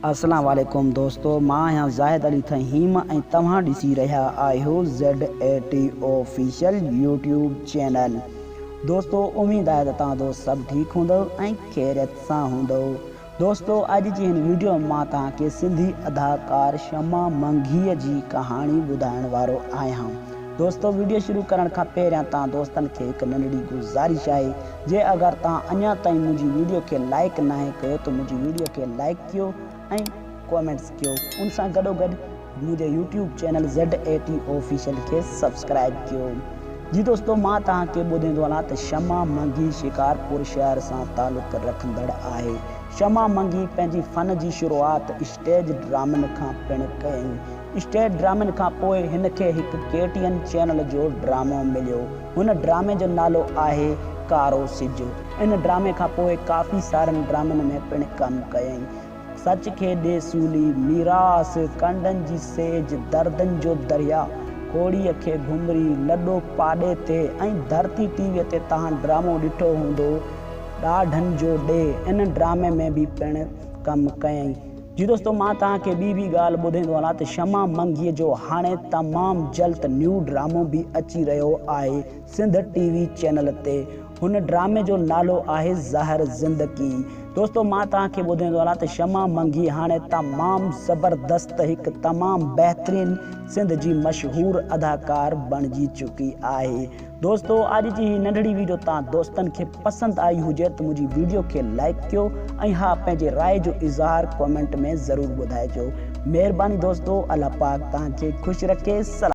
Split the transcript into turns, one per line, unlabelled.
اسلام عليڪم دوستو مان آهيان زاهد علي ٿهيم ۽ توهان ڏسي رهيا آهيو Z A T official YouTube channel دوستو اميد آهي ته توهان دوست سڀ ٺيڪ هوندؤ ۽ خيريت سان هوندؤ دوستو اڄ جي هن ويڊيو ۾ مان توهان کي سنڌي اداڪار شمع منگهي جي ڪهاڻي ٻڌائڻ وارو آهيان دوستو ويڊيو شروع ڪرڻ کان پهريان توهان دوستن کي هڪ ننڍڙي گذارش آهي جي اگر توهان اڃا تائين منهنجي ويڊيو کي لائيڪ ناهي ڪيو ته منهنجي ويڊيو کي لائيڪ ڪيو ۽ ڪومينٽس ڪيو ان سان گڏو گڏ منهنجي YouTube channel Z A T official کي سبسڪرائيب ڪيو جي دوستو مان توهان کي ٻڌيندو هلان ته شمع منگي شڪارپور شهر سان تعلق رکندڙ آهي شمع منگي پنهنجي فن جي شروعات اسٽيج ڊرامن کان پڻ ڪيائين اسٽيج ڊرامن کان پوء هن کي هڪ ڪي ٽي اين چينل جو ڊرامو مليو هن ڊرامي جو نالو آهي ڪارو سج. ان ڊرامي کان پوء ڪافي سارن ڊرامن ۾ پڻ ڪم ڪيائين. سچ کي ڏي سولي، ميراث، ڪنڊن جي سيج، دردن جو درياء، کوڙيء کي گهمري، لڏو پاڏي تي ۽ ڌرتي ٽي ويء تي توهان ڊرامو ڏٺو هوندو ڏاڍن جو ڏي ان ڊرامي ۾ به پڻ ڪم ڪيائين. جي دوستو مان توهان کي ٻي به ڳالهه ٻڌيندو هلان ته شمع منگيء جو هاڻي تمام جلد نيو ڊرامو به اچي رهيو آهي سنڌ ٽي وي چينل تي هن ڊرامي جو نالو آهي زهر زندگي دوستو مان توهان کي ٻڌيندو هلان ته شمع منگي هاڻي تمام زبردست هڪ تمام بهترين سنڌ جي مشهور اداڪار بڻجي چڪي آهي دوستو اڄ جي هي ننڍڙي ويڊيو توهان دوستن کي پسند آئي هجي ته منهنجي ويڊيو کي لائيڪ ڪيو ۽ ها پنهنجي راء جو اظهار ڪومينٽ ۾ ضرور ٻڌائجو مهرباني دوستو الله پاڪ توهان کي خوش رکي سلام.